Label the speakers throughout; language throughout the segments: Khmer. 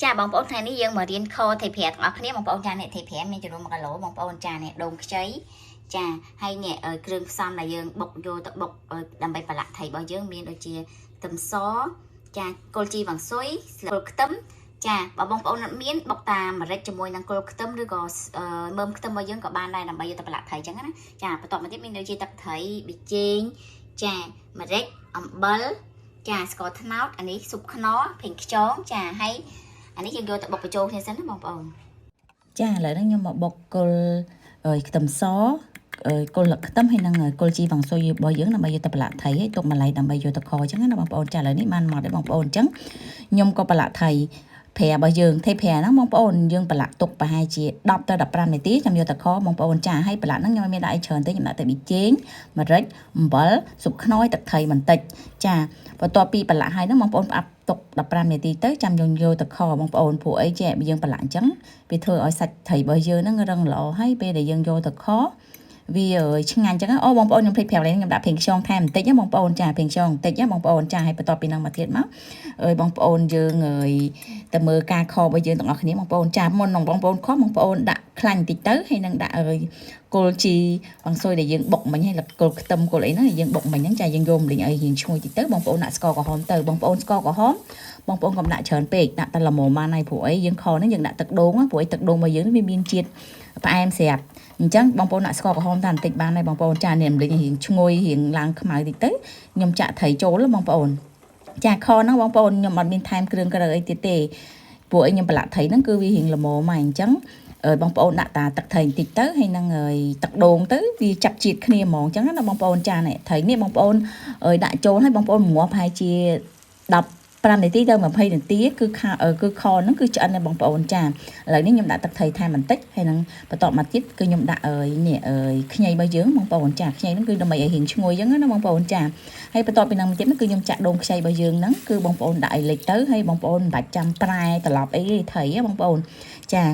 Speaker 1: ចាបងប្អូនថ្ងៃនេះយើងមករៀនខថៃប្រាទាំងអស់គ្នាបងប្អូនចានេះថៃប្រាមានចំនួន1គីឡូបងប្អូនចានេះដូងខ្ចីចាហើយនេះគ្រឿងផ្សំដែលយើងបុកយកទៅបុកដើម្បីប្រឡាក់ថៃរបស់យើងមានដូចជាខ្ទឹមសចាគល់ជីវ៉ាន់ស៊ុយស្លឹកខ្ទឹមចាបើបងប្អូនអត់មានបុកតាមម្រេចជាមួយនឹងគល់ខ្ទឹមឬក៏មើមខ្ទឹមរបស់យើងក៏បានដែរដើម្បីយកទៅប្រឡាក់ថៃអញ្ចឹងណាចាបន្ទាប់មកទៀតមានដូចជាទឹកត្រីប៊ីចេងចាម្រេចអំបិលចាស្ករត្នោតអានេះស៊ុបខ្នុរប្រេងខ្យងចាហើយអានេះយើងយកទៅបុកបញ្ចូលគ្នាសិនណាបងប្អូន
Speaker 2: ចាឥឡូវនេះខ្ញុំមកបុកគល់អើយខ្ទឹមសអើយគល់លឹកខ្ទឹមហើយនឹងគល់ជីវ៉ាន់ស៊ុយរបស់យើងដើម្បីយកទៅប្រឡាក់ថៃហើយទុកម្លាយដើម្បីយកទៅខអញ្ចឹងណាបងប្អូនចាឥឡូវនេះបានមកដែរបងប្អូនអញ្ចឹងខ្ញុំក៏ប្រឡាក់ថៃប្រារបស់យើងថៃប្រាហ្នឹងបងប្អូនយើងប្រឡាក់ទុកប្រហែលជា10ទៅ15នាទីចាំយកទៅខបងប្អូនចាហើយប្រឡាក់ហ្នឹងខ្ញុំមិនមានដាក់អីច្រើនទេខ្ញុំដាក់តែប៊ីចេងម្រេចអំបិលស៊ុបខ្នុរទឹកថៃបន្តិចចាបន្ទាប់ពីប្រឡាក់ហើយហ្នឹងបងប្អូនផ្អាប់ទុក15នាទីទៅចាំយើងយកទៅខបងប្អូនព្រោះអីចេះយើងប្រឡាក់អញ្ចឹង វាធ្វើឲ្យសាច់ត្រីរបស់យើងហ្នឹងរឹងល្អហើយពេលដែលយើងយកទៅខវាឆ្ងាញ់អញ្ចឹងអូបងប្អូនខ្ញុំភ្លេចប្រាប់លេងខ្ញុំដាក់ប្រេងខ្យងថែមបន្តិចណាបងប្អូនចាប្រេងខ្យងបន្តិចណាបងប្អូនចាហើយបន្ទាប់ពីហ្នឹងមកទៀតមកអើយបងប្អូនយើងអើយទៅមើលការខរបស់យើងទាំងអស់គ្នាបងប្អូនចាមុននឹងបងប្អូនខបងប្អូនដាក់ខ្លាញ់បន្តិចទៅហើយនឹងដាក់អើយគល់ជីវ៉ាន់ស៊ុយដែលយើងបុកមិញហើយគល់ខ្ទឹមគល់អីហ្នឹងយើងបុកមិញហ្នឹងចាយើងយកម្លិញឲ្យរៀងឈ្ងុយតិចទៅបងប្អូនដាក់ស្ករក្រហមទៅបងប្អូនស្ករក្រហម បងប្អូនកុំដាក់ច្រើនពេកដាក់តែល្មមបានហើយព្រោះអីយើងខហ្នឹងយើងដាក់ទឹកដូងព្រោះអីទឹកដូងរបស់យើងវាមានជាតិផ្អែមស្រាប់អញ្ចឹងបងប្អូនដាក់ស្ករក្រហមតែបន្តិចបានហើយបងប្អូនចានេះរំលេចរៀងឈ្ងុយរៀងឡើងខ្មៅតិចទៅខ្ញុំចាក់ត្រីចូលបងប្អូនចាខហ្នឹងបងប្អូនខ្ញុំអត់មានថែមគ្រឿងក្រៅអីទៀតទេព្រោះអីខ្ញុំប្រឡាក់ត្រីហ្នឹងគឺវារៀងល្មមមកអញ្ចឹងបងប្អូនដាក់តាទឹកត្រីបន្តិចទៅហើយនឹងទឹកដូងទៅវាចាប់ជាតិគ្នាហ្មងអញ្ចឹងណាបងប្អូនចានេះត្រីនេះបងប្អូនដាក់ចូលហើយបងប្អូនងាប់ប្រហែលជា10 5នាទីទៅ20នាទីគឺខគឺខហ្នឹងគឺឆ្អិនហើយបងប្អូនចាឥឡូវនេះខ្ញុំដាក់ទឹកត្រីថែមបន្តិចហើយនឹងបន្តមកទៀតគឺខ្ញុំដាក់អើយនេះអើយខ្ញីរបស់យើងបងប្អូនចាខ្ញីហ្នឹងគឺដើម្បីឲ្យរៀងឈ្ងុយអញ្ចឹងណាបងប្អូនចាហើយបន្ទាប់ពីហ្នឹងមកទៀតគឺខ្ញុំចាក់ដូងខ្ចីរបស់យើងហ្នឹងគឺបងប្អូនដាក់ឲ្យលិចទៅហើយបងប្អូនមិនបាច់ចាំប្រែត្រឡប់អីទេត្រីបងប្អូនចា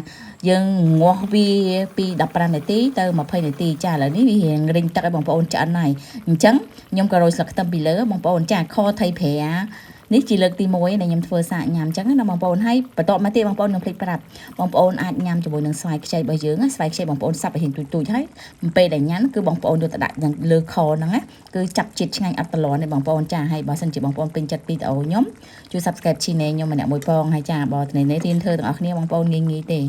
Speaker 2: យើងងាស់វាពី15នាទីទៅ20នាទីចាឥឡូវនេះវារៀងរិញទឹកឲ្យបងប្អូនឆ្អិនហើយអញ្ចឹងខ្ញុំក៏រោយស្លឹកខ្ទឹមពីលើបងប្អូនចាខថៃប្រានេះជាលើកទី1ដែលខ្ញុំធ្វើសាកញ៉ាំអញ្ចឹងណាបងប្អូនហើយបន្ទាប់មកទៀតបងប្អូនខ្ញុំភ្លេចប្រាប់បងប្អូនអាចញ៉ាំជាមួយនឹងស្វាយខ្ចីរបស់យើងស្វាយខ្ចីបងប្អូនសាប់ឲ្យរៀងទូចៗហើយពេលដែលញ៉ាំគឺបងប្អូនយកទៅដាក់លើខហ្នឹងណាគឺចាប់ជាតិឆ្ងាញ់អត់តលន់ទេបងប្អូនចាហើយបើសិនជាបងប្អូនពេញចិត្តវីដេអូខ្ញុំជួយ Subscribe Channel ខ្ញុំម្នាក់មួយផងហើយចាបើថ្ងៃនេះរៀនធ្វើទាំងអស់គ្នាបងប្អូនងាយងាយទេ។